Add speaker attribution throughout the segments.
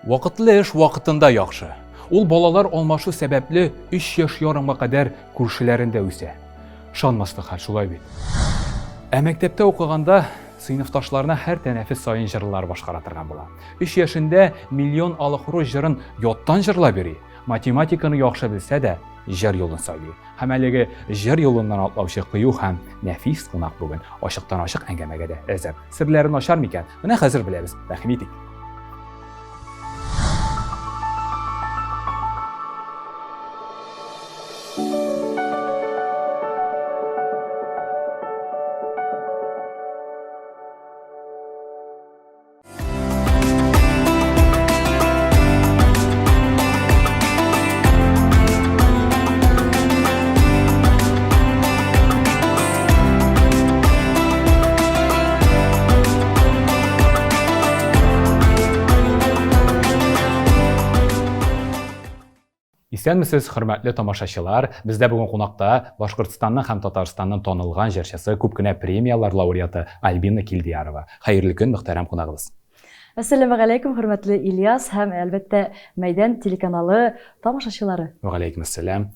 Speaker 1: Вакытлы эш вакытында яхшы. Ул балалар алмашу сәбәпле 3 яшь ярымга кадәр күршеләрендә үсә. Ышанмаслык хәл, шулай бит. Ә мәктәптә укыганда сыйныфташларына һәр тәнәфес саен җырлар башкара торган була. 3 яшендә Миллион алых роз җырын яттан җырлап йөри. Математиканы яхшы белсә дә, җыр юлын сайлый. Һәм әлеге җыр юлыннан атлаучы кыю һәм нәфис кунак бүген ачыктан-ачык әңгәмәгә дә әзер. Серләрен ачар микән? Менә хәзер беләбез. Рәхим итик. Исәнмесез, хөрмәтле тамашачылар! Бездә бүген кунакта Башкортстанның һәм Татарстанның танылган җырчысы, күп кенә премияләр лауреаты Альбина Килдиярова. Хәерле көн, мөхтәрәм кунагыбыз!
Speaker 2: Әссәламегаләйкүм, хөрмәтле Ильяс һәм, әлбәттә, Мәйдан телеканалы тамашачылары.
Speaker 1: Вәгаләйкүмәссәлам.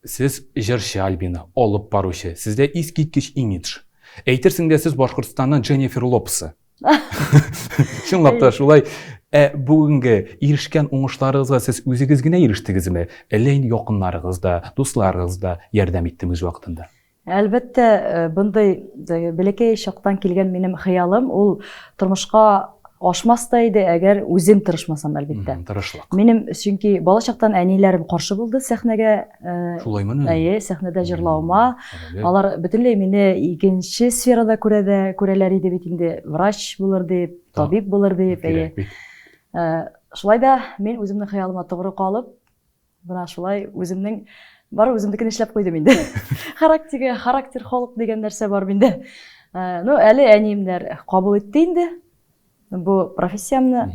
Speaker 1: Сез җырчы, Альбина, алып баручы. Сездә искиткеч имидж. Әйтерсең дә сез Башкортстанның Дженнифер Лопесы. Чынлап та шулай. Ә бүгенге ирешкән уңышларыгызга сез үзегез генә ирештегезме? Әллә инде якыннарыгыз да, дусларыгыз да ярдәм иттеме үз вакытында?
Speaker 2: Әлбәттә, э, бұндай э, бәләкәй чактан килгән минем хыялым ул тормышка ашмас та иде, әгәр үзем тырышмасам, әлбәттә.
Speaker 1: Тырышлык.
Speaker 2: Минем чөнки бала чактан әниләрем каршы булды сәхнәгә.
Speaker 1: Э, Шулаймыни?
Speaker 2: Әйе, сәхнәдә җырлавыма. Алар бөтенләй мине икенче сферада күрә дә күрәләр иде бит инде, врач булыр дип, табиб булыр дип, әйе. Шулай да мин үземнең хыялыма тугры калып, Менә шулай үземнең бары үземнекен эшләп куйдым инде. Характерга, характер холык дигән нәрсә бар миндә. Э, ну, әле әниемнәр кабул итте инде бу профессиямне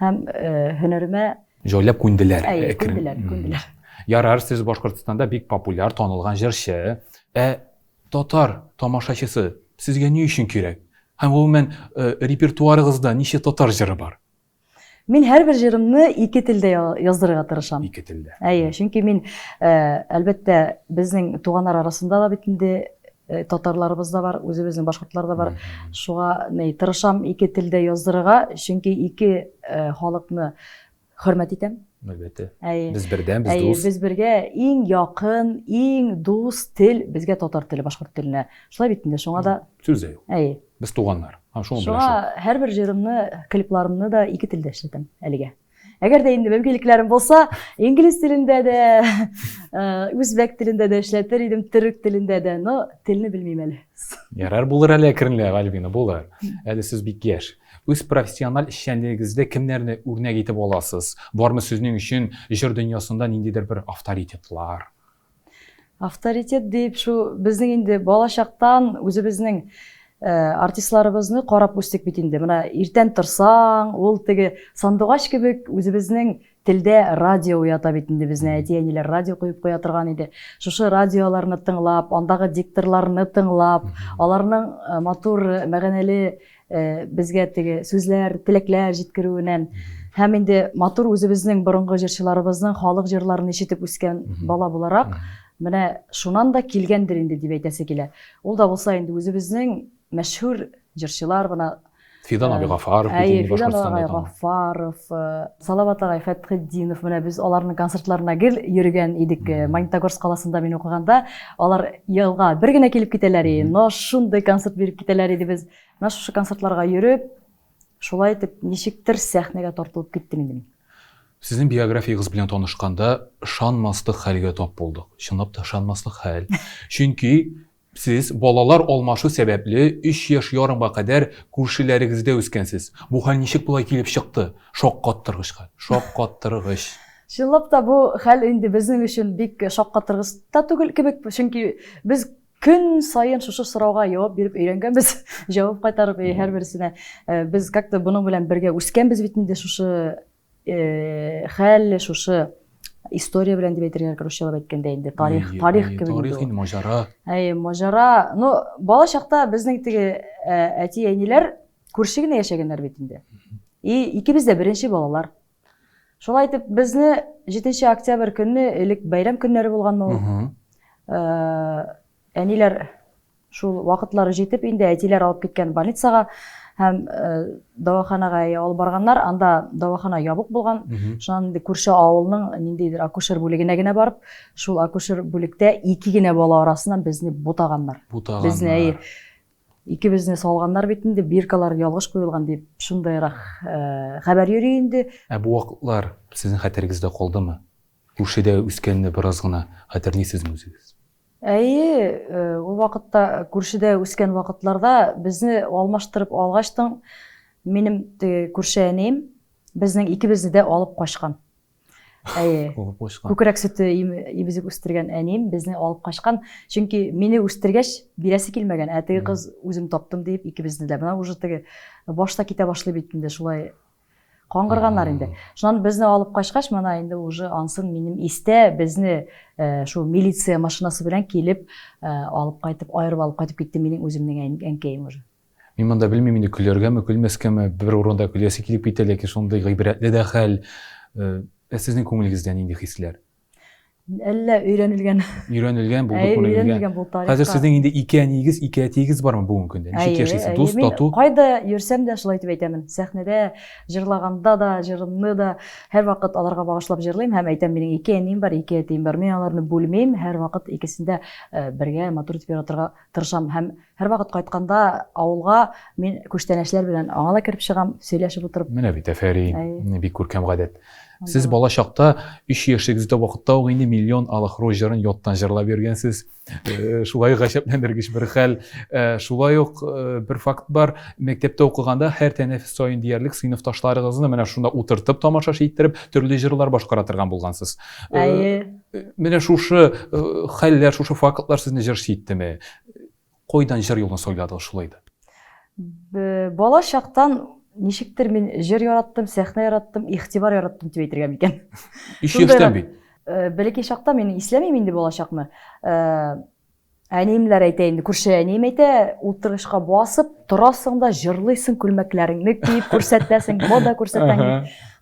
Speaker 2: һәм э, һөнәремә.
Speaker 1: Җайлап күнделәр.
Speaker 2: Әйе, күнделәр, күнделәр.
Speaker 1: Ярар, сез Башкортстанда бик популяр, танылган җырчы. Ә татар тамашачысы сезгә ни өчен кирәк? Һәм гомумән, э, репертуарыгызда ничә татар җыры бар?
Speaker 2: Мин һәрбер җырымны ике телдә яздырырга тырышам.
Speaker 1: Ике телдә.
Speaker 2: Әйе, чөнки мин, э, әлбәттә, безнең туганнар арасында да бит инде э, татарларыбыз да бар, үзебезнең башкортлар да бар. Шуңа ни тырышам ике телдә яздырырга, чөнки ике э, халыкны хөрмәт итәм.
Speaker 1: Әлбәттә. Әйе. Без бердәм, без
Speaker 2: Әйе,
Speaker 1: дус.
Speaker 2: Без бергә иң якын, иң дус тел безгә татар теле, башкорт теленә. Шулай бит инде, шуңа да
Speaker 1: Сүз дә юк.
Speaker 2: Әйе.
Speaker 1: Без туганнар.
Speaker 2: Һәм шуның белән Шуңа һәрбер җырымны, клипларымны да ике телдә эшләтәм әлегә. Әгәр дә инде мөмкинлекләрем булса, инглиз телендә дә, э, үзбәк телендә дә эшләтер идем, төрек телендә дә, но телне белмим әле.
Speaker 1: Ярар, булыр әле әкренләп, Альбина, булыр. Әле сез бик яшь. Үз профессиональ эшчәнлегегездә кемнәрне үрнәк итеп аласыз? Бармы сезнең өчен җыр дөньясында ниндидер бер авторитетлар?
Speaker 2: Авторитет дип, шу безнең инде балачактан үзебезнең э, артистларыбызны карап үстек бит инде. Менә иртән торсаң, ул теге сандугач кебек үзебезнең телдә радио уята бит инде безне. Әти-әниләр радио куеп куя торган иде. Шушы радиоларны тыңлап, андагы дикторларны тыңлап, аларның э, матур, мәгънәле Э, безгә теге сүзләр, теләкләр җиткерүеннән һәм инде матур үзебезнең борынгы җырчыларыбызның халык җырларын ишетеп үскән бала буларак, менә шуннан да килгәндер инде дип әйтәсе килә. Ул да булса инде үзебезнең мәшһүр җырчылар гына
Speaker 1: Фидан абый Гафаров,
Speaker 2: әйе, Фидан агай Гафаров, э, Салават агай Фәтхетдинов, менә без аларның концертларына гел йөргән идек. Э, Магнитогорск каласында мин укыганда, алар елга бер генә килеп китәләр иде, но шундый концерт биреп китәләр иде без. Менә шушы концертларга йөреп, шулай итеп ничектер сәхнәгә тартылып киттем инде мин.
Speaker 1: Сезнең биографиягез белән танышканда ышанмаслык хәлгә тап булдык. Чынлап та ышанмаслык хәл. Чөнки сез балалар алмашу сәбәпле 3 яшь ярымга кадәр күршеләрегездә үскәнсез. Бу хәл ничек болай килеп чыкты? Шаккаттыргыч хәл. Шаккаттыргыч.
Speaker 2: Чынлап та бу хәл инде безнең өчен бик шаккаттыргыч та түгел кебек, чөнки без көн саен шушы сорауга җавап биреп өйрәнгәнбез, җавап кайтарып э, һәрберсенә. Э, без как-то моның белән бергә үскәнбез бит инде шушы э, хәл, шушы история белән дип әйтергә кирәк, русчалап әйткәндә инде тарих, тарих кебек
Speaker 1: инде. Тарих инде маҗара.
Speaker 2: Әйе, маҗара. Ну, бала чакта безнең теге әти-әниләр күрше генә яшәгәннәр бит инде. И икебез дә беренче балалар. Шулай итеп, безне 7 октябрь көнне, элек бәйрәм көннәре булганмы ул? Әниләр шул вакытлары җитеп инде әтиләр алып киткән больницага һәм дәваханага алып барганнар. Анда дәвахана ябык булган. Шуннан инде күрше авылның ниндидер акушер бүлегенә генә барып, шул акушер бүлектә ике генә бала арасыннан безне бутаганнар.
Speaker 1: Бутаганнар.
Speaker 2: Безне әйе. Икебезне салганнар бит инде, биркалар ялгыш куелган дип, шундыйрак хәбәр йөри инде.
Speaker 1: Ә бу вакытлар сезнең хәтерегездә калдымы? Күршедә үскәнне бераз гына хәтерлисезме үзегез?
Speaker 2: Әйе, ул вакытта күршедә үскән вакытларда безне алмаштырып алгачтың, минем теге күрше әнием безнең икебезне дә алып качкан. Әйе.
Speaker 1: Алып качкан.
Speaker 2: Күкрәк сөте имезеп үстергән әнием безне алып качкан. Чөнки мине үстергәч бирәсе килмәгән, ә теге кыз үзем таптым диеп икебезне дә. Менә уже теге башта китә башлый бит инде шулай каңгырганнар инде. Шуннан безне алып качкач, менә инде уже ансын минем истә, безне э, шул милиция машинасы белән килеп э, алып кайтып, аерып алып кайтып китте минем үземнең әнкәем уже.
Speaker 1: Мин монда белмим инде көләргәме, көлмәскәме, бер урында көләсе килеп китә, ләкин шундый гыйбрәтле дә хәл. Э, ә сезнең күңелегездә нинди хисләр?
Speaker 2: Әллә өйрәнелгән.
Speaker 1: Өйрәнелгән, булды,
Speaker 2: Әйе,
Speaker 1: күнегелгән.
Speaker 2: өйрәнелгән бу тарихка.
Speaker 1: Хәзер сезнең инде ике әниегез, ике әтиегез бармы бүгенге көндә? Ничек яшисез? Дус,
Speaker 2: мин
Speaker 1: тату?
Speaker 2: Кайда йөрсәм дә шулай итеп әйтәмен. Сәхнәдә җырлаганда да, җырымны да һәрвакыт аларга багышлап җырлыйм һәм әйтәм, минем ике әнием бар, ике әтием бар. Мин аларны бүлмим, һәрвакыт икесен дә э, бергә матур итеп яратырга тырышам һәм һәрвакыт кайтканда авылга мин күчтәнәчләр белән аңа да кереп чыгам, сөйләшеп утырып.
Speaker 1: Менә бит, афәрин, бик күркәм гадәт. Сез бала чакта 3 яшегездә вакытта ук инде Миллион алых роз җырын яттан җырлап йөргәнсез. Э, шулай гаҗәпләндергеч бер хәл. Э, шулай ук э, бер факт бар, мәктәптә укыганда һәр тәнәфес саен диярлек сыйныфташларыгызны менә шунда утыртып тамашачы иттереп төрле җырлар башкара торган булгансыз.
Speaker 2: Әйе.
Speaker 1: Менә шушы хәлләр, шушы фактлар сезне җырчы иттеме? Кайдан җыр юлын сайладыгыз шулай да?
Speaker 2: Бала чактан ничектер мин җыр яраттым, сәхнә яраттым, игътибар яраттым дип әйтергә микән?
Speaker 1: Өч яшьтән бит.
Speaker 2: Бәләкәй чакта мин исләмим инде бала чакны. Әниемләр әйтә инде, күрше әнием әйтә, утыргычка басып, торасың да җырлыйсың, күлмәкләреңне киеп күрсәтәсең, мода күрсәтәң.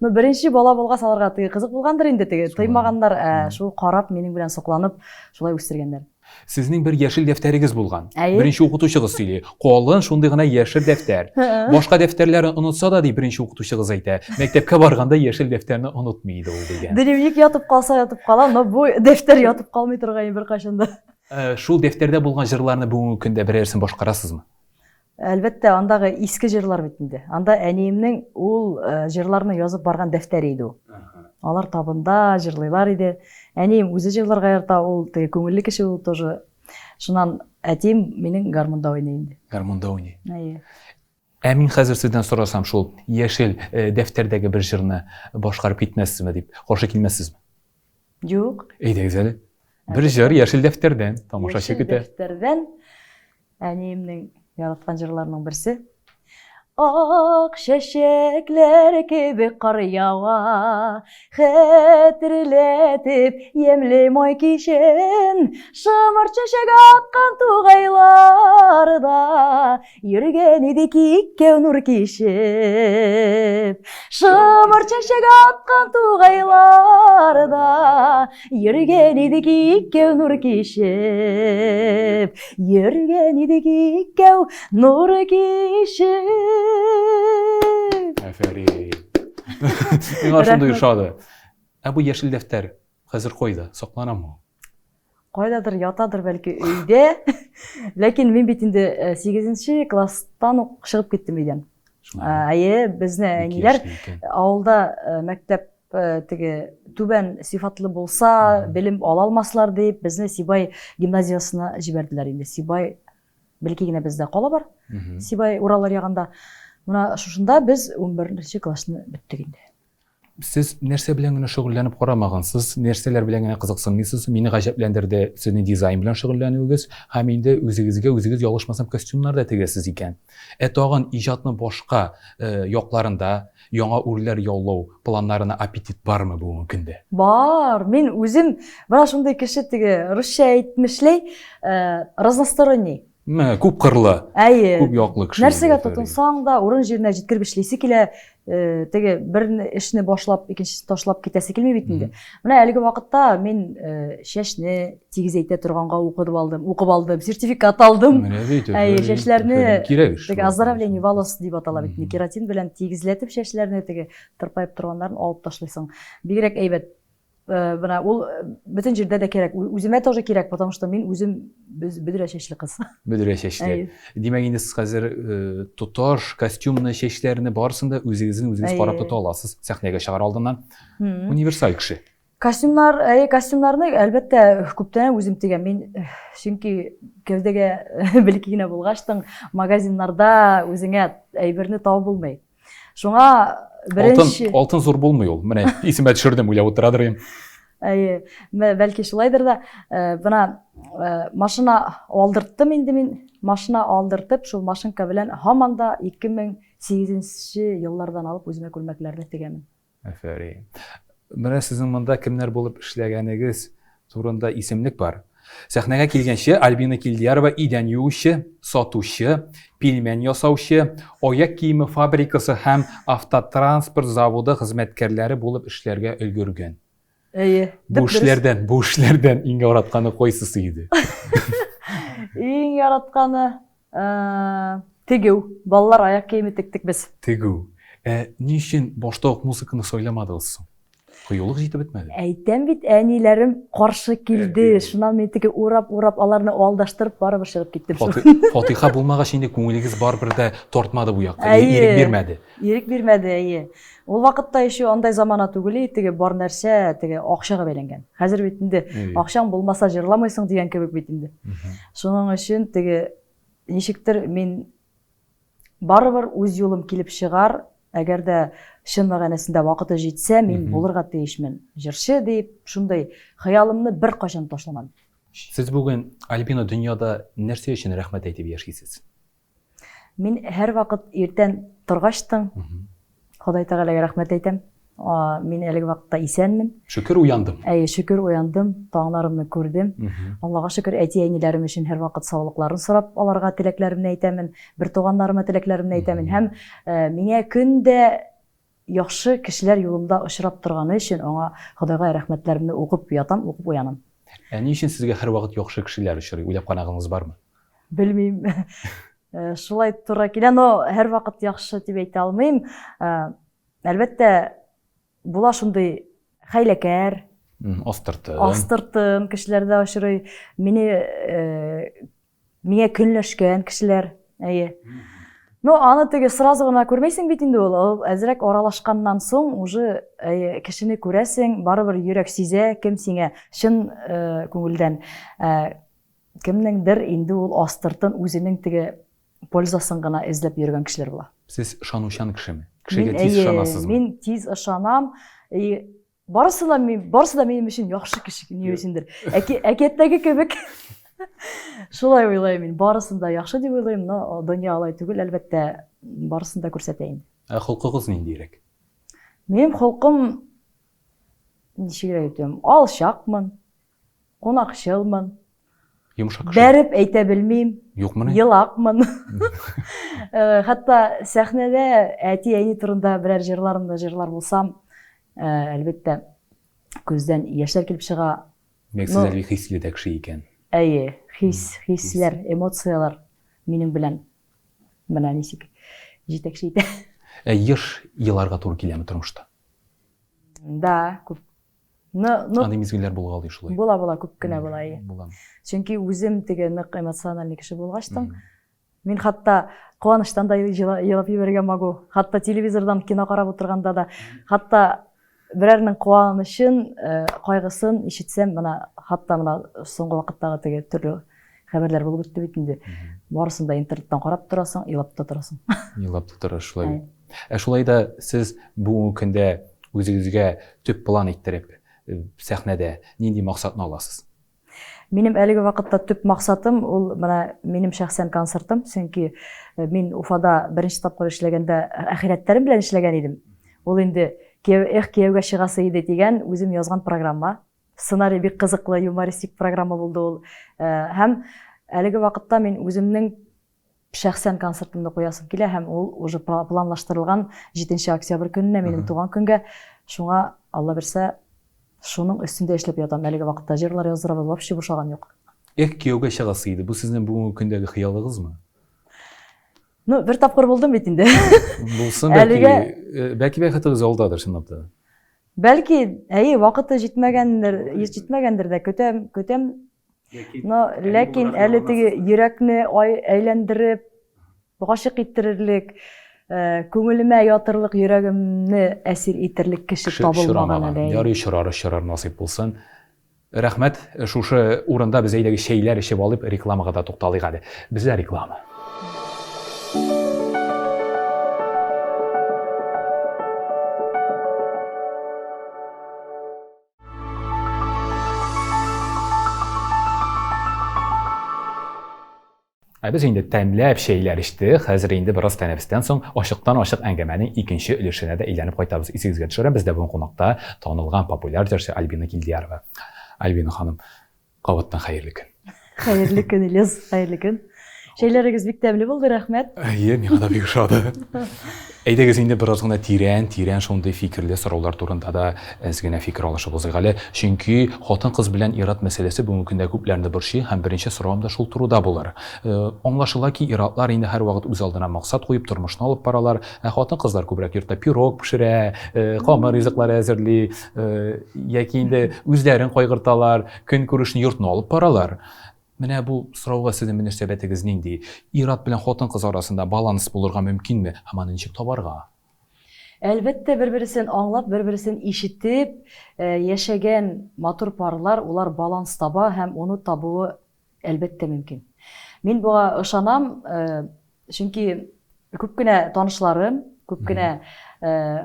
Speaker 2: Ну, беренче бала булгач, аларга теге кызык булгандыр инде, теге тыймаганнар, шул карап, минем белән сокланып, шулай үстергәннәр.
Speaker 1: Сезнең бер яшел дәфтәрегез булган.
Speaker 2: Әйе.
Speaker 1: Беренче укытучыгыз сөйли. Калын шундый гына яшел дәфтәр. Башка дәфтәрләрен онытса да, ди беренче укытучыгыз әйтә. Мәктәпкә барганда яшел дәфтәрне онытмый иде ул дигән.
Speaker 2: Дневник ятып калса ятып кала, но бу дәфтәр ятып калмый торган беркайчан да.
Speaker 1: Э, шул дәфтәрдә булган җырларны бүгенге көндә берәрсен башкарасызмы?
Speaker 2: Әлбәттә, андагы иске җырлар бит инде. Анда әниемнең ул э, җырларны язып барган дәфтәре иде ул. Алар табында җырлыйлар иде. Әнием үзе җырларга ярата, ул теге күңелле кеше ул тоже. Шуннан әтием минем гармунда уйный инде.
Speaker 1: Гармунда уйный.
Speaker 2: Әйе.
Speaker 1: Ә мин хәзер сездән сорасам, шул яшел э, дәфтәрдәге бер җырны башкарып китмәссезме дип, каршы килмәссезме?
Speaker 2: Юк.
Speaker 1: Әйдәгез әле. Бер җыр яшел дәфтәрдән тамашачы көтә.
Speaker 2: Яшел дәфтәрдән Әниемнең яраткан җырларының берсе. Ак чәчәкләр кебек кар ява, Хәтерләтеп ямьле май кичен, Шомырт чәчәк аткан тугайларда Йөргән идек икәү нур кичеп. Шомырт чәчәк аткан тугайларда Йөргән идек икәү нур кичеп. Йөргән идек икәү нур кичеп.
Speaker 1: Афәрин. Миңа шундый ошады. Ә бу яшел дәфтәр хәзер кайда? Сакланамы?
Speaker 2: Кайдадыр ятадыр бәлки өйдә. Ләкин мин бит инде 8 э, класстан ук чыгып киттем өйдән. Әйе, безне әниләр авылда э, мәктәп э, теге түбән сыйфатлы булса, белем ала алмаслар дип, безне Сибай гимназиясенә җибәрделәр инде. Сибай бәлки генә бездә кала бар. Сибай Ураллар ягында. Менә шушында без 11 классны беттек инде.
Speaker 1: Сез нәрсә белән генә шөгыльләнеп карамагансыз, нәрсәләр белән генә кызыксынмыйсыз? Мине гаҗәпләндерде сезнең дизайн белән шөгыльләнүегез һәм инде үзегезгә үзегез ялгышмасам костюмнар да тегәсез икән. Ә тагын иҗатның башка э, якларында яңа үрләр яулау планнарына аппетит бармы бүгенге көндә?
Speaker 2: Бар. Мин үзем менә шундый кеше теге русча әйтмешләй, э, разносторонний.
Speaker 1: Мә, күп кырлы.
Speaker 2: Әйе.
Speaker 1: Күп яклы кеше.
Speaker 2: Нәрсәгә тотынсаң да, урын җиренә җиткереп эшлисе килә. Э, теге бер эшне башлап, икенчесен ташлап китәсе килми бит инде. Менә әлеге вакытта мин э, чәчне тигезәйтә торганга укып алдым, укып алдым, сертификат алдым.
Speaker 1: Менә бит.
Speaker 2: Әйе, чәчләрне
Speaker 1: кирәк эш.
Speaker 2: Теге оздоровление волос дип атала бит. Кератин белән тигезләтеп чәчләрне теге тырпаеп торганнарын алып ташлыйсың. Бигрәк әйбәт. Э, менә ул э, бөтен җирдә дә кирәк. Үземә тоже кирәк, потому что мин үзем бөдрә чәчле кыз.
Speaker 1: Бөдрә чәчле. Димәк, инде сез хәзер э, тоташ костюмны, чәчләрне барысын да үзегезнең үзегез карап тота аласыз сәхнәгә чыгар алдыннан. Универсаль кеше.
Speaker 2: Костюмнар, әйе, костюмнарны әлбәттә күптән үзем тегәм. Мин чөнки кәүдәгә бәлки генә булгачтың магазиннарда үзеңә әйберне табып булмый. Шуңа беренче
Speaker 1: Алтын, алтын зур булмый ул. Менә исемә төшердем, уйлап утырадыр идем.
Speaker 2: Әйе, бәлки шулайдыр да. Э, бына э, машина алдырттым инде мин. Машина алдыртып, шул машинка белән һаман да 2008 еллардан алып үземә күлмәкләрне тегәмен.
Speaker 1: Афәрин. Менә сезнең монда кемнәр булып эшләгәнегез турында исемлек бар. Сәхнәгә килгәнче Альбина Килдиярова идән юучы, сатучы, пилмән ясаучы, аяк киеме фабрикасы һәм автотранспорт заводы хезмәткәрләре булып эшләргә өлгергән.
Speaker 2: Әйе.
Speaker 1: Бу эшләрдән, бу эшләрдән иң яратканы кайсысы иде?
Speaker 2: Иң яратканы Э, тегү. Балалар аяк киеме тектек без.
Speaker 1: Тегү. Ә ни өчен башта ук музыканы сайламадыгыз соң? Кыюлык җитеп бетмәде.
Speaker 2: Әйтәм бит, әниләрем каршы килде. Шуннан мин теге урап-урап аларны алдаштырып барыбер чыгып киттем.
Speaker 1: Фатиха булмагач инде күңелегез барыбер дә тартмады бу якка, ирек бирмәде.
Speaker 2: Ирек бирмәде, әйе. Ул вакытта еще андай замана түгел иде, теге бар нәрсә теге акчага бәйләнгән. Хәзер бит инде акчаң булмаса җырламыйсың дигән кебек бит инде. Шуның өчен теге ничектер мин барыбер үз юлым килеп чыгар, әгәр дә чын мәгънәсендә вакыты җитсә, мин булырга тиешмен җырчы дип, шундый хыялымны беркайчан ташламадым.
Speaker 1: Сез бүген, Альбина, дөньяда нәрсә өчен рәхмәт әйтеп яшисез?
Speaker 2: Мин һәрвакыт иртән торгачтың Ходай Тәгаләгә рәхмәт әйтәм. Мин әлеге вакытта исәнмен.
Speaker 1: Шөкер уяндым.
Speaker 2: Әйе, шөкер уяндым, таңнарымны күрдем. Аллага шөкер, әти-әниләрем өчен һәрвакыт саулыкларын сорап, аларга теләкләремне әйтәмен, бертуганнарыма теләкләремне әйтәмен. Һәм э, миңа көн дә яхшы кешеләр юлымда очрап торганы өчен аңа Ходайга рәхмәтләремне укып ятам, укып уянам.
Speaker 1: Ә ни өчен сезгә һәрвакыт яхшы кешеләр очрый? Уйлап караганыгыз бармы?
Speaker 2: Белмим. Э, шулай туры килә, но һәрвакыт яхшы дип әйтә алмыйм. Э, әлбәттә, була шундый хәйләкәр,
Speaker 1: астыртын.
Speaker 2: Астыртын кешеләр дә очрый. Мине э, миңа көнләшкән кешеләр, әйе. Ну, аны теге сразу гына күрмәйсең бит инде ул. Ул әзрәк аралашканнан соң уже әйе, кешене күрәсең, барыбер йөрәк сизә, кем сиңа чын күңелдән Кемнеңдер инде ул астыртын үзенең теге пользасын гына эзләп йөргән кешеләр була.
Speaker 1: Сез ышанучан кешеме? Кешегә тиз ышанасызмы?
Speaker 2: Мин тиз ышанам. И барысы да мин, барысы да минем өчен яхшы кеше, ни өчендер. Әки, әкияттәге кебек. Шулай уйлыйм мин. Барысын да яхшы дип уйлыйм, но дөнья алай түгел, әлбәттә, барысын да күрсәтә инде.
Speaker 1: Ә холкыгыз ниндирәк?
Speaker 2: Минем холкым ничегрәк әйтәм, алчакмын, Кунакчылмын.
Speaker 1: Йомшак кеше.
Speaker 2: Бәреп әйтә белмим.
Speaker 1: Юкмыни?
Speaker 2: Елакмын. Э, хәтта сәхнәдә әти-әни турында берәр җырларымда җырлар булсам, э, әлбәттә, күздән яшьләр килеп чыга.
Speaker 1: Димәк, сез әле хисле дә кеше икән.
Speaker 2: Әйе, хис, хисләр, эмоцияләр минем белән менә ничек җитәкче итә.
Speaker 1: Ә еш еларга туры киләме тормышта?
Speaker 2: Да, күп. Но, но
Speaker 1: Андый мизгелләр булгалый шулай.
Speaker 2: Була, була, күп кенә була, әйе.
Speaker 1: Була.
Speaker 2: Чөнки үзем теге нык эмоциональный кеше булгачтан, мин хатта куаныштан да елап җибәрергә могу. Хатта телевизордан кино карап утырганда да, хатта берәрнең куанычын, э, кайгысын ишетсәм, менә хатта менә соңгы вакыттагы теге төрле хәбәрләр булып үтте бит инде. Барысын да интернеттан карап торасың, елап та торасың.
Speaker 1: Елап та торасың, шулай бит. Ә шулай да сез бүгенге көндә үзегезгә төп план иттереп, э, сәхнәдә нинди максатны аласыз?
Speaker 2: Минем әлеге вакытта төп максатым ул менә минем шәхсән концертым, чөнки э, мин Уфада беренче тапкыр эшләгәндә әхирәтләрем белән эшләгән идем. Ул инде кияү, эх, кияүгә чыгасы иде дигән үзем язган программа. Сценарий бик кызыклы, юмористик программа булды ул. Э, һәм Әлеге вакытта мин үземнең шәхсән концертымны куясым килә һәм ул уже планлаштырылган 7 октябрь көненә, минем туган көнгә. Шуңа, Алла бирсә, шуның өстендә эшләп ятам. Әлеге вакытта җырлар яздырабыз, вообще бушаган юк.
Speaker 1: Эх, кияүгә чыгасы иде. Бу сезнең бүгенге көндәге хыялыгызмы?
Speaker 2: Ну, бер тапкыр булдым бит инде.
Speaker 1: Булсын, бәлки, Әлегә... Э, бәлки бәхетегез алдадыр, чынлап та.
Speaker 2: Бәлки, әйе, вакыты җитмәгәндер, җитмәгәндер дә, көтәм, көтәм. Но ләкин әле теге йөрәкне әйләндереп, гашыйк иттерерлек, э, күңелемә ятырлык, йөрәгемне әсир итерлек кеше табылмаган
Speaker 1: әле. Ярый, очрар, очрар, насыйп булсын. Рәхмәт, шушы урында без әйдәгез чәйләр эчеп алып, рекламага да тукталыйк әле. Бездә реклама. Ә без инде тәмләп чәйләр эчтек. Хәзер инде бераз тәнәфестән соң ачыктан-ачык әңгәмәнең икенче өлешенә дә әйләнеп кайтабыз. Исегезгә төшерәм, бездә бүген кунакта танылган популяр җырчы Альбина Килдиярова. Альбина ханым, кабаттан хәерле көн.
Speaker 2: Хәерле көн, Ильяс, хәерле көн. Чәйләрегез бик тәмле булды, рәхмәт.
Speaker 1: Әйе, миңа да бик ошады. Әйдәгез инде бераз гына тирән, тирән шундый фикерле сораулар турында да әз генә фикер алышып узыйк әле. Чөнки хатын-кыз белән ир-ат мәсьәләсе бүгенге көндә күпләрне борчый һәм беренче соравым да шул турыда булыр. Э, аңлашыла ки, ир-атлар инде һәрвакыт үз алдына максат куеп тормышны алып баралар, ә хатын-кызлар күбрәк йортта пирог пешерә, э, камыр ризыклары әзерли, э, яки инде үзләрен кайгырталар, көнкүрешне йортны алып баралар. Менә бу сорауга сезнең мөнәсәбәтегез нинди? Ир-ат белән хатын-кыз арасында баланс булырга мөмкинме һәм аны ничек табарга?
Speaker 2: Әлбәттә, бер-бересен аңлап, бер-бересен ишетеп яшәгән матур парлар, улар баланс таба һәм оны табуы, әлбәттә, мөмкин. Мин буга ышанам, чөнки күп кенә танышларым, күп кенә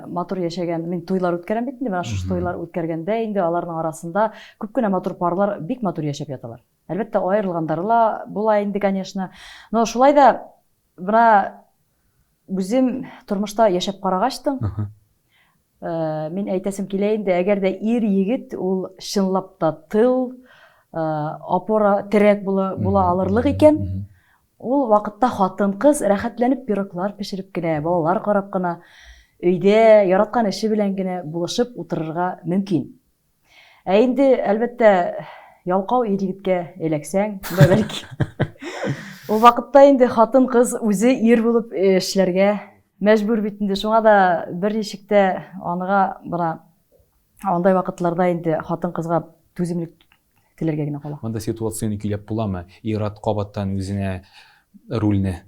Speaker 2: матур яшәгән, мин туйлар үткәрәм бит инде, менә шушы туйлар үткәргәндә инде аларның арасында күп кенә матур парлар бик матур яшәп яталар. Әлбәттә, аерылгандары ла була инде, конечно. Но шулай да менә үзем тормышта яшәп карагачтың, мин әйтәсем килә инде, әгәр дә ир егет ул чынлап та тыл, опора, терәк була, була алырлык икән, Ул вакытта хатын-кыз рәхәтләнеп пироглар пешереп кенә, балалар карап кына, өйдә яраткан эше белән генә булышып утырырга мөмкин. Ә инде, әлбәттә, ялкау ир-егеткә эләксәң, да бәлки. Ул вакытта инде хатын-кыз үзе ир булып эшләргә мәҗбүр бит инде. Шуңа да берничек тә аныга бына андай вакытларда инде хатын-кызга түземлек теләргә генә кала.
Speaker 1: Монда ситуацияне көйләп буламы? Ир-ат кабаттан үзенә рульне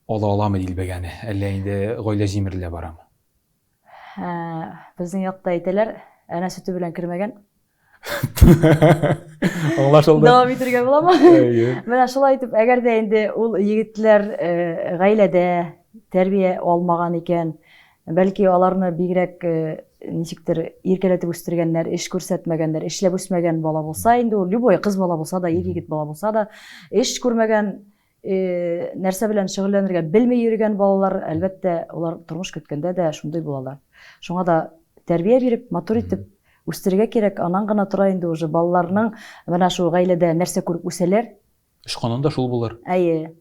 Speaker 1: ала аламы дилбегәне? Әллә инде гаилә җимерелә барамы?
Speaker 2: Безнең якта әйтәләр, әнә сөте белән кермәгән.
Speaker 1: Аңлашылды.
Speaker 2: Дәвам итәргә буламы? Әйе. Менә шулай итеп, әгәр дә инде ул егетләр гаиләдә тәрбия алмаган икән, Бәлки аларны бигрәк ничектер иркәләтеп үстергәннәр, эш күрсәтмәгәннәр, эшләп үсмәгән бала булса инде ул, любой кыз бала булса да, ир-егет бала булса да, эш күрмәгән, нәрсә белән шөгыльләнергә белми йөргән балалар, әлбәттә, алар тормыш көткәндә дә шундый булалар. Шуңа да тәрбия биреп, матур итеп үстерергә кирәк, аннан гына тора инде уже балаларның менә шул гаиләдә нәрсә күреп үсәләр.
Speaker 1: Очканын да шул булыр.
Speaker 2: Әйе.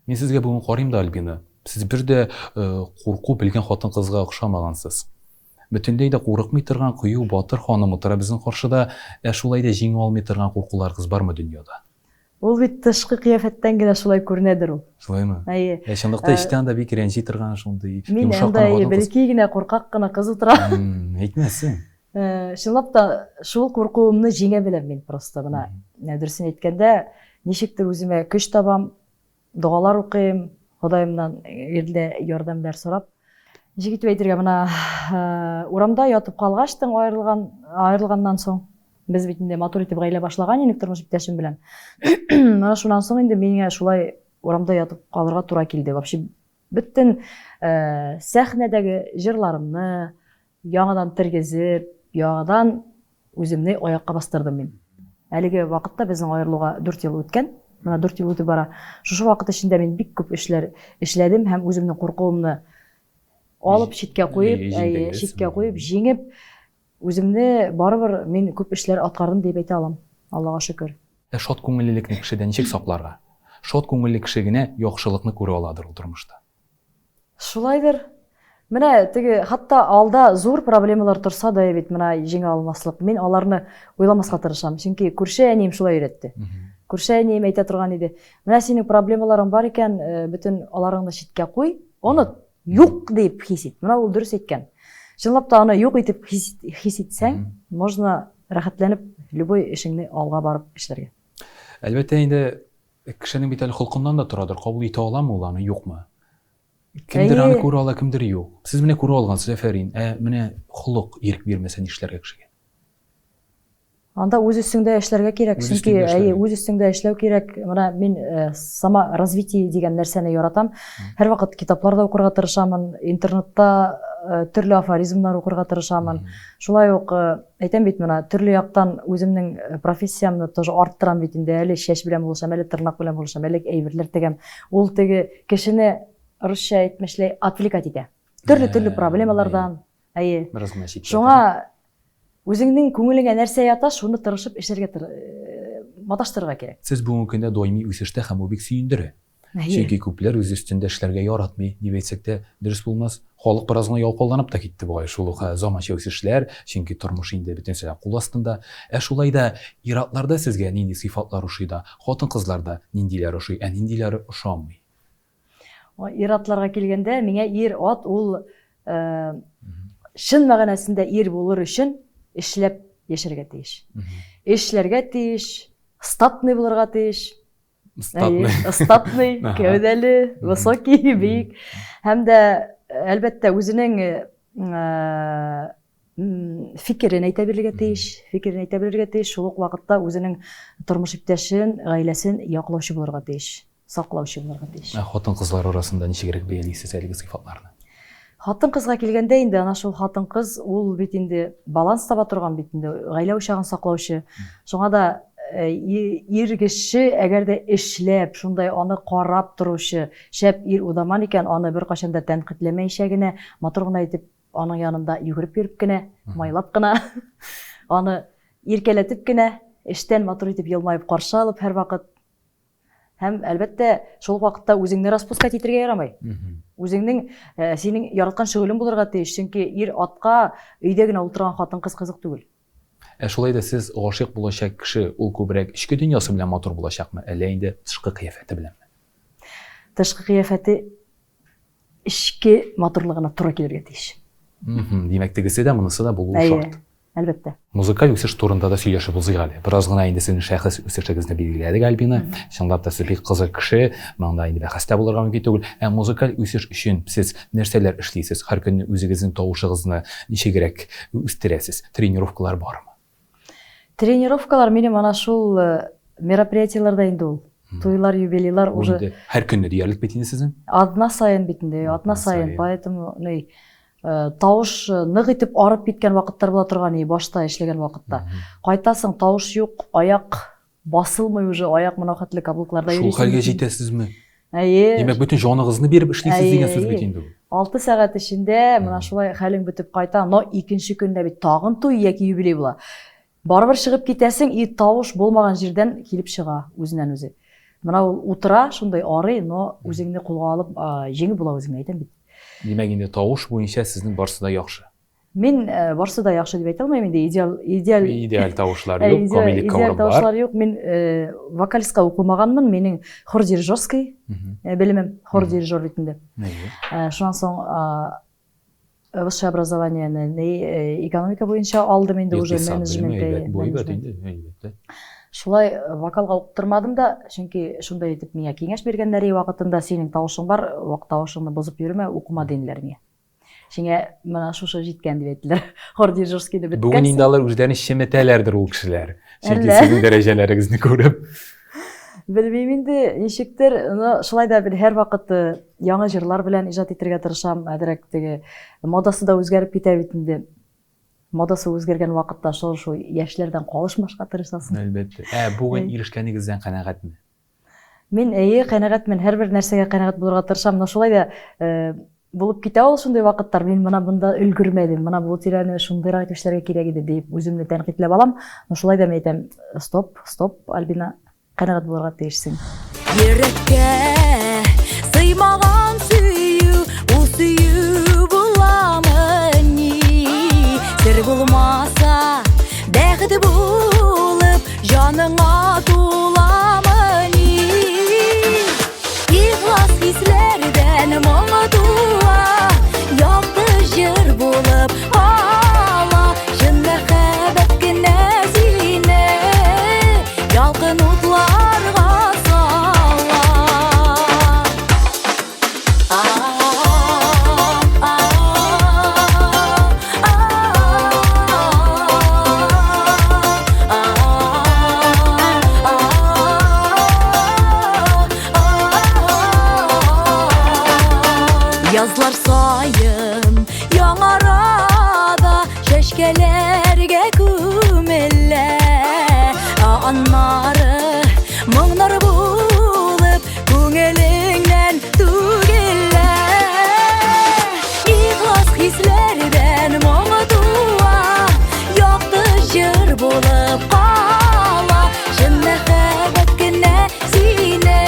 Speaker 1: Мин сезгә бүген карыйм да, Альбина, сез бер дә курку белгән хатын-кызга охшамагансыз. Бөтенләй дә курыкмый торган кыю, батыр ханым утыра безнең каршыда, ә шулай да җиңә алмый торган куркуларыгыз бармы дөньяда?
Speaker 2: Ул бит тышкы кыяфәттән генә шулай күренәдер ул.
Speaker 1: Шулаймы?
Speaker 2: Әйе.
Speaker 1: Ә чынлыкта эчтә анда бик рәнҗи торган шундый
Speaker 2: Мин йомшак кына хатын-кыз. Бәләкәй генә, куркак кына кыз утыра.
Speaker 1: Әйтмәсен.
Speaker 2: Чынлап та шул куркуымны җиңә беләм мин просто менә. Дөресен әйткәндә, ничектер үземә көч табам, догалар укыйм, Ходаемнан гел дә ярдәмнәр сорап. Ничек итеп әйтергә, менә урамда ятып калгачтың аерылган, аерылганнан соң, без бит инде матур итеп гаилә башлаган идек тормыш иптәшем белән. Менә шуннан соң инде миңа шулай урамда ятып калырга тура килде. Вообще бөтен сәхнәдәге җырларымны Яңадан тергезеп, яңадан үземне аякка бастырдым мин. Әлеге вакытта безнең аерылуга 4 ел үткән. Менә 4 ел үтеп бара. Шушы вакыт эчендә мин бик күп эшләр эшләдем һәм үземнең куркуымны алып читкә куеп, әйе, читкә куеп, җиңеп, үземне барыбер мин күп эшләр аткардым дип әйтә алам. Аллага шөкер.
Speaker 1: Ә шат күңеллелекне кешедә ничек сакларга? Шат күңелле кеше генә яхшылыкны күрә аладыр ул тормышта.
Speaker 2: Шулайдыр. Менә теге хатта алда зур проблемалар торса да бит менә җиңә алмаслык. Мин аларны уйламаска тырышам. Чөнки күрше әнием шулай өйрәтте. Күрше әнием әйтә торган иде. Менә синең проблемаларың бар икән, э, бөтен аларыңны читкә куй, оныт, юк дип хис ит. Менә ул дөрес әйткән. Чынлап та аны юк итеп хис, хис итсәң, можно рәхәтләнеп любой эшеңне алга барып эшләргә.
Speaker 1: Әлбәттә инде кешенең бит әле холкыннан да торадыр, кабул итә аламы ул аны, юкмы? Кемдер аны күрә ала, кемдер юк. Сез менә күрә алгансыз, афәрин. Ә менә холык ирек бирмәсә нишләргә кешегә?
Speaker 2: Анда үз өстеңдә эшләргә кирәк, чөнки әйе, үз өстеңдә эшләү кирәк. Менә мин э, саморазвитие дигән нәрсәне яратам. Һәрвакыт китаплар да укырга тырышамын, интернетта э, төрле афоризмнар укырга тырышамын. Шулай ук э, Әйтәм бит менә, төрле яктан үземнең э, профессиямне тоже арттырам бит инде. Әле чәч белән булышам, әле тырнак белән булышам, әле әйберләр тегәм. Ул теге кешене русча әйтмешләй отвлекать итә. Төрле-төрле проблемалардан. Әйе.
Speaker 1: Бераз гына читләтә.
Speaker 2: Шуңа үзеңнең күңелеңә нәрсә ята, шуны тырышып эшләргә э, маташтырырга кирәк.
Speaker 1: Сез бүгенге көндә даими үсештә һәм бу бик сөендерә. Чөнки күпләр үз өстендә эшләргә яратмый, дип әйтсәк тә дөрес булмас. Халык бераз гына ялкауланып та китте бугай, шул ук заманча үсешләр, чөнки тормыш инде бөтенесе дә кул астында. Ә шулай да ир-атларда сезгә нинди сыйфатлар ошый да, хатын-кызларда ниндиләре ошый, ә ниндиләре ошамый?
Speaker 2: Ир-атларга килгәндә, миңа ир-ат ул чын мәгънәсендә ир булыр өчен эшләп яшәргә тиеш. Эшләргә тиеш, статный булырга тиеш.
Speaker 1: Статный.
Speaker 2: Статный, кәүдәле, высокий, биек. Һәм дә, әлбәттә, үзенең э, фикерен әйтә белергә тиеш, фикерен әйтә белергә тиеш, шул ук вакытта үзенең тормыш иптәшен, гаиләсен яклаучы булырга тиеш, саклаучы булырга тиеш.
Speaker 1: Ә хатын-кызлар арасында ничегрәк бәялисез әлеге сыйфатларны?
Speaker 2: Хатын-кызга килгәндә инде, ана шул хатын-кыз, ул бит инде баланс таба торган бит инде, гаилә учагын саклаучы. Шуңа да э, ир кеше әгәр дә эшләп, шундай аны карап торучы шәп ир удаман икән, аны беркайчан да тәнкыйтьләмәйчә генә, матур гына итеп аның янында йөгереп йөреп кенә, майлап кына, аны иркәләтеп кенә, эштән матур итеп елмаеп каршы алып һәрвакыт. Һәм, әлбәттә, шул ук вакытта үзеңне распускать итергә ярамый. Үзеңнең, э, синең яраткан шөгылең булырга тиеш, чөнки ир атка өйдә генә утырган хатын-кыз кызык түгел.
Speaker 1: Ә шулай да сез гашыйк булачак кеше, ул күбрәк эчке дөньясы белән матур булачакмы, әллә инде тышкы кыяфәте беләнме?
Speaker 2: Тышкы кыяфәте эчке матурлыгына туры килергә тиеш.
Speaker 1: Димәк, тегесе дә, монысы да булуы шарт.
Speaker 2: Әлбәттә.
Speaker 1: Музыкаль үсеш турында да сөйләшеп узыйк әле. Бераз гына инде сезнең шәхес үсешегезне билгеләдек, Альбина. Чынлап та сез бик кызык кеше, монда инде бәхәс тә булырга мөмкин түгел. Ә музыкаль үсеш өчен сез нәрсәләр эшлисез? Һәр көнне үзегезнең тавышыгызны ничегрәк үстерәсез? Тренировкалар бармы?
Speaker 2: Тренировкалар минем ана шул э, мероприятиеләрдә инде ул. Туйлар, юбилейлар уже.
Speaker 1: Һәр көнне диярлек бит инде сезнең?
Speaker 2: Атна саен бит инде, атна саен. Поэтому, ну, Э, тавыш э, нык итеп арып киткән вакытлар була торган и башта эшләгән вакытта. Кайтасың, тавыш юк, аяк басылмый уже, аяк моның хәтле каблукларда
Speaker 1: йөрисең. Шул хәлгә җитәсезме?
Speaker 2: Әйе.
Speaker 1: Димәк, бөтен җаныгызны биреп эшлисез дигән сүз бит инде ул.
Speaker 2: 6 сәгать эчендә менә шулай хәлең бетеп кайта, но икенче көндә бит тагын туй яки юбилей була. Барыбер чыгып китәсең и тавыш булмаган җирдән килеп чыга үзеннән үзе. Менә ул утыра, шундый арый, но үзеңне кулга алып, җиңеп була үзеңне, әйтәм бит.
Speaker 1: Димәк, инде тавыш буенча сезнең барсы да яхшы.
Speaker 2: Мин э, барсы да яхшы дип әйтә алмыйм инде, идеал идеаль
Speaker 1: идеаль тавышлар юк, камиллеккә
Speaker 2: урын бар. Тавышлар юк. Мин э, вокалистка укымаганмын, минем хор дирижерский э, белемем, хор дирижер бит инде. Шуннан соң Высшее образованиене не экономика буенча алдым инде уже менеджмент.
Speaker 1: Бу әйбәт инде, әлбәттә.
Speaker 2: Шулай э, вокалга укыттырмадым да, чөнки шундай итеп миңа киңәш биргәннәр вакытында синең тавышың бар, вак тавышыңны бозып йөрмә, укыма диделәр миңа. Сиңа менә шушы җиткән дип әйттеләр. Хор дирижерскийны беткәнсең.
Speaker 1: Бүген инде алар үзләрен чеметәләрдер ул кешеләр. Чөнки сезнең дәрәҗәләрегезне күреп.
Speaker 2: Белмим инде, ничектер, но шулай да бер һәрвакыт э, яңа җырлар белән иҗат итәргә тырышам. Әзрәк теге модасы да үзгәреп китә бит инде. Модасы үзгәргән вакытта шул шул яшьләрдән калышмаска тырышасың.
Speaker 1: Әлбәттә. Ә бүген ирешкәнегездән канәгатьме?
Speaker 2: Мин әйе, канәгатьмен. Һәрбер нәрсәгә канәгать булырга тырышам, но шулай да э, булып китә ул шундый вакытлар. Мин менә монда өлгермәдем, менә бу тирәне шундыйрак итеп эшләргә кирәк иде дип үземне тәнкыйтьләп алам. Но шулай да мин әйтәм, стоп, стоп, Альбина, канәгать булырга тиешсең.
Speaker 3: Йөрәккә сыймаган сөю, ул сөю буламыни? Сер булмаса, бәхет булып, җаныңа туламыни? Ихлас хисләрдән моңы туа, якты җыр булып ала. Чын мәхәббәт кенә сине ялкын утларга сала. Язлар саен яңара да чәчкәләргә күмелә. Ә аннары моңнар булып күңелеңнән түгелә. Ихлас хисләрдән моңы туа, якты җыр булып кала. Чын мәхәббәт кенә сине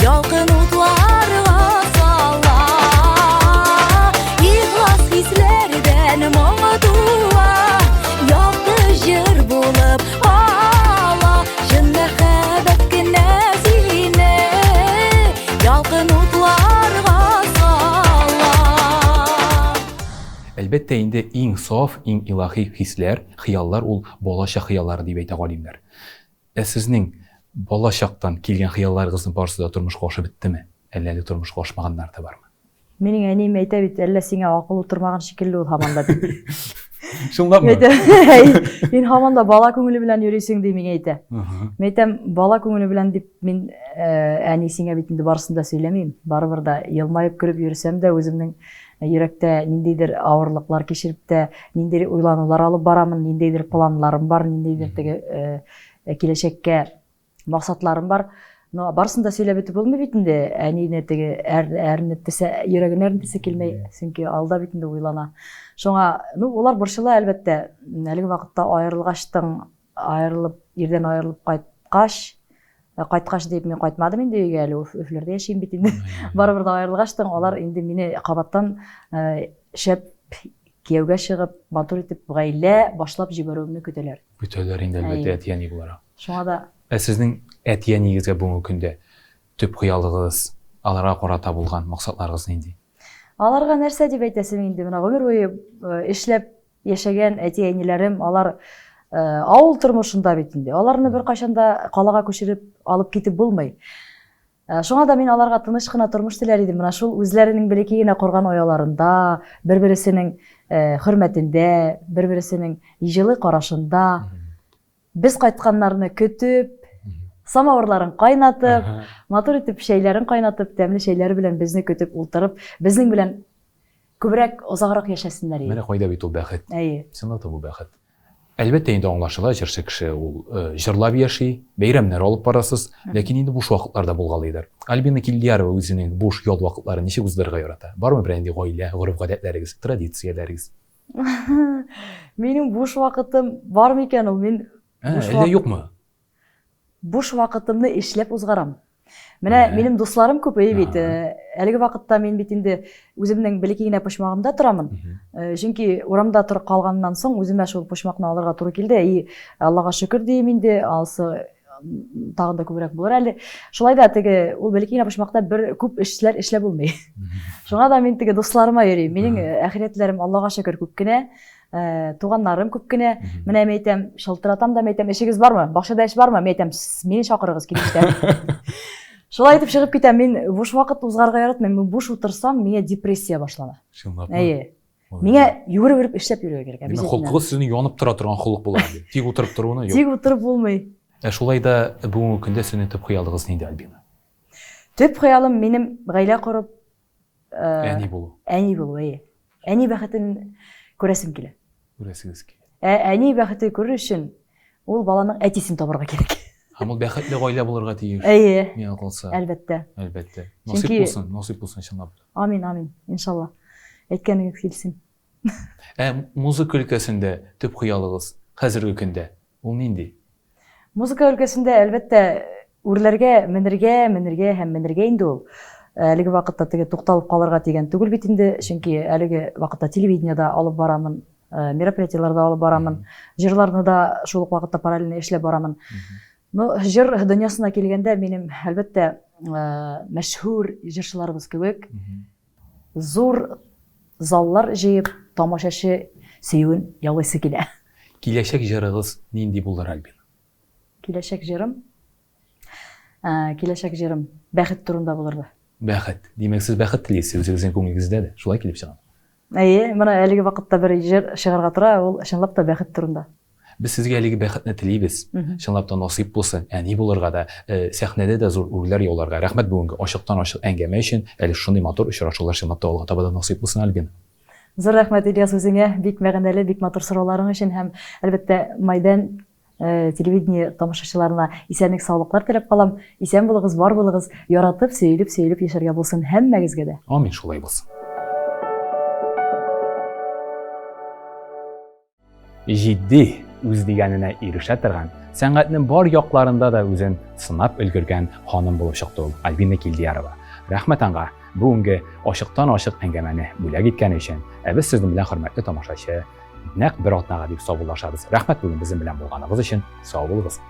Speaker 3: ялкын утларга сала. Ихлас хисләрдән моңы туа, якты җыр булып кала. Чын мәхәббәт кенә сине ялкын утларга сала.
Speaker 1: Әлбәттә инде, иң саф, иң илаһи хисләр, хыяллар ул балачак хыяллары дип әйтә галимнәр. Ә сезнең бала чактан килгән хыялларыгызның барысы да тормышка ашып беттеме? Әллә әле тормышка ашмаганнары да бармы?
Speaker 2: Минем әнием әйтә бит, әллә сиңа акыл утырмаган шикелле ул һаман да дип.
Speaker 1: Чынлапмы?
Speaker 2: Әйтә, Мин һаман да бала күңеле белән йөрисең ди миңа әйтә. Мин әйтәм, бала күңеле белән дип мин э, әни сиңа бит инде барысын да сөйләмим. Барыбер да елмаеп көлеп йөрсәм дә үземнең йөрәктә ниндидер авырлыклар кичереп тә, ниндидер уйланулар алып барамын, ниндидер планнарым бар, ниндидер теге э, киләчәккә максатларым бар. Но барысын да сөйләп бетеп булмый бит инде. Әнине теге әр, әрнетсә, йөрәген әрнетәсе килмәй, чөнки алда бит инде уйлана. Шуңа, ну, улар борчыла әлбәттә. Әлеге вакытта аерылгачтың, аерылып, ирдән аерылып кайткач, э, кайткач дип мин кайтмадым инде өйгә әле, Өфләрдә яшим бит инде. Барыбер дә аерылгачтың, алар инде мине кабаттан э, шәп кияүгә чыгып, матур итеп гаилә башлап җибәрүемне көтәләр.
Speaker 1: Көтәләр инде, әлбәттә, әти-әни буларак.
Speaker 2: Шуңа да.
Speaker 1: Ә сезнең әти-әниегезгә бүгенге көндә төп хыялыгыз, аларга карата булган максатларыгыз нинди?
Speaker 2: Аларга нәрсә дип әйтәсең инде, менә гомер буе э, эшләп яшәгән әти-әниләрем, алар э, авыл тормышында бит инде. Аларны беркайчан да калага күчереп алып китеп булмый. Э, шуңа да мин аларга тыныч кына тормыш теләр идем. Менә шул үзләренең бәләкәй генә корган ояларында, бер-берсенең э, хөрмәтендә, бер-берсенең җылы карашында без кайтканнарны көтеп, самавырларын кайнатып, матур итеп чәйләрен кайнатып, тәмле чәйләре белән безне көтеп утырып, безнең белән күбрәк, озаграк яшәсеннәр иде.
Speaker 1: Менә кайда бит ул бәхет.
Speaker 2: Әйе.
Speaker 1: Чынлап та бу бәхет. Әлбәттә инде аңлашыла, җырчы кеше ул э, җырлап яши, бәйрәмнәр алып барасыз, ләкин инде буш вакытлар да булгалыйдыр. Альбина Килдиярова үзенең буш ял вакытларын ничек уздырырга ярата? Бармы берәр нинди гаилә гореф-гадәтләрегез, традицияләрегез?
Speaker 2: Минем буш вакытым бар микән ул? Мин
Speaker 1: Ә, әллә юкмы?
Speaker 2: Буш вакытымны эшләп узгарам. Менә минем дусларым күп, әйе бит. Э, әлеге вакытта мин бит инде үземнең бәләкәй генә почмагымда торамын. Э, чөнки урамда торып калганнан соң үземә шул почмакны алырга туры килде. И Аллага шөкер дием инде, алсы тагын да күбрәк булыр әле. Шулай да теге ул бәләкәй генә почмакта бер күп эшләр эшләп булмый. Шуңа да мин теге дусларыма йөрим. Минем э, әхирәтләрем Аллага шөкер күп кенә. Э, туганнарым күп кенә. Менә мин әйтәм, шылтыратам да, мин әйтәм, эшегез бармы? Бакчада эш бармы? Мин әйтәм, мине чакырыгыз, килеп җитәм. Шулай итеп чыгып китәм. Мин буш вакыт узгарга яратмыйм. Мин буш утырсам, миңа депрессия башлана.
Speaker 1: Чынлапмы?
Speaker 2: Әйе. Миңа йөгереп йөреп эшләп йөрергә кирәк.
Speaker 1: Димәк, холкыгыз сезнең янып тора торган холык була инде. Тик утырып торуны юк.
Speaker 2: Тик утырып булмый.
Speaker 1: Ә шулай да бүгенге көндә сезнең төп хыялыгыз нинди, Альбина?
Speaker 2: Төп хыялым минем гаилә корып,
Speaker 1: Э, әни булу.
Speaker 2: Әни булу, әйе. Әни бәхетен күрәсем килә.
Speaker 1: Күрәсегез килә.
Speaker 2: Ә әни бәхете күрер өчен ул баланың әтисен табарга кирәк.
Speaker 1: Һәм ул бәхетле гаилә булырга тиеш.
Speaker 2: Әйе.
Speaker 1: Миңа калса.
Speaker 2: Әлбәттә.
Speaker 1: Әлбәттә. Насыйп Чөнки... булсын, насыйп булсын чынлап.
Speaker 2: Амин, амин. Иншалла. Әйткәнегез килсен.
Speaker 1: Ә музыка өлкәсендә төп хыялыгыз хәзерге көндә ул нинди?
Speaker 2: Музыка өлкәсендә, әлбәттә, Үрләргә, менергә, менергә һәм менергә инде ул. Әлеге вакытта теге тукталып калырга дигән түгел бит инде, чөнки әлеге вакытта телевидениедә алып барамын, э, мероприятиеләрдә алып барамын, җырларны да шул ук вакытта параллельно эшләп барамын. Ну, җыр дөньясына килгәндә, минем, әлбәттә, э, мәшһүр җырчыларыбыз кебек зур заллар җыеп, тамашачы сөюен яулыйсы килә.
Speaker 1: Киләчәк җырыгыз нинди булыр, Альбина?
Speaker 2: Киләчәк җырым? Ә, киләчәк җырым бәхет турында булырды.
Speaker 1: Бәхет. Димәк, сез бәхет телисез үзегезнең күңелегездә дә. Шулай килеп чыга.
Speaker 2: Әйе, менә әлеге вакытта бер җыр чыгарга тора, ул чынлап та бәхет турында.
Speaker 1: Без сезгә әлеге бәхетне телибез. Чынлап та насыйп булсын, әни булырга да, э, сәхнәдә дә зур үрләр яуларга. Рәхмәт бүгенге ачыктан-ачык әңгәмә өчен. Әле шундый матур очрашулар чынлап та алга таба да насыйп булсын, Альбина.
Speaker 2: Зур рәхмәт, Ильяс, үзеңә бик мәгънәле, бик матур сорауларың өчен һәм, әлбәттә, Майдан э, телевидение тамашачыларына исәнлек, саулыклар теләп калам. Исән булыгыз, бар булыгыз, яратып, сөелеп, сөелеп яшәргә булсын һәммәгезгә дә.
Speaker 1: Амин, шулай булсын. Җитди, үз дигәненә ирешә торган, сәнгатьнең бар якларында да үзен сынап өлгергән ханым булып чыкты ул Альбина Килдиярова. Рәхмәт аңа бүгенге ачыктан-ачык әңгәмәне бүләк иткәне өчен. Ә без сезнең белән, хөрмәтле тамашачы, нәкъ бер атнага дип саубуллашабыз. Рәхмәт бүген безнең белән булганыгыз өчен. Сау булыгыз.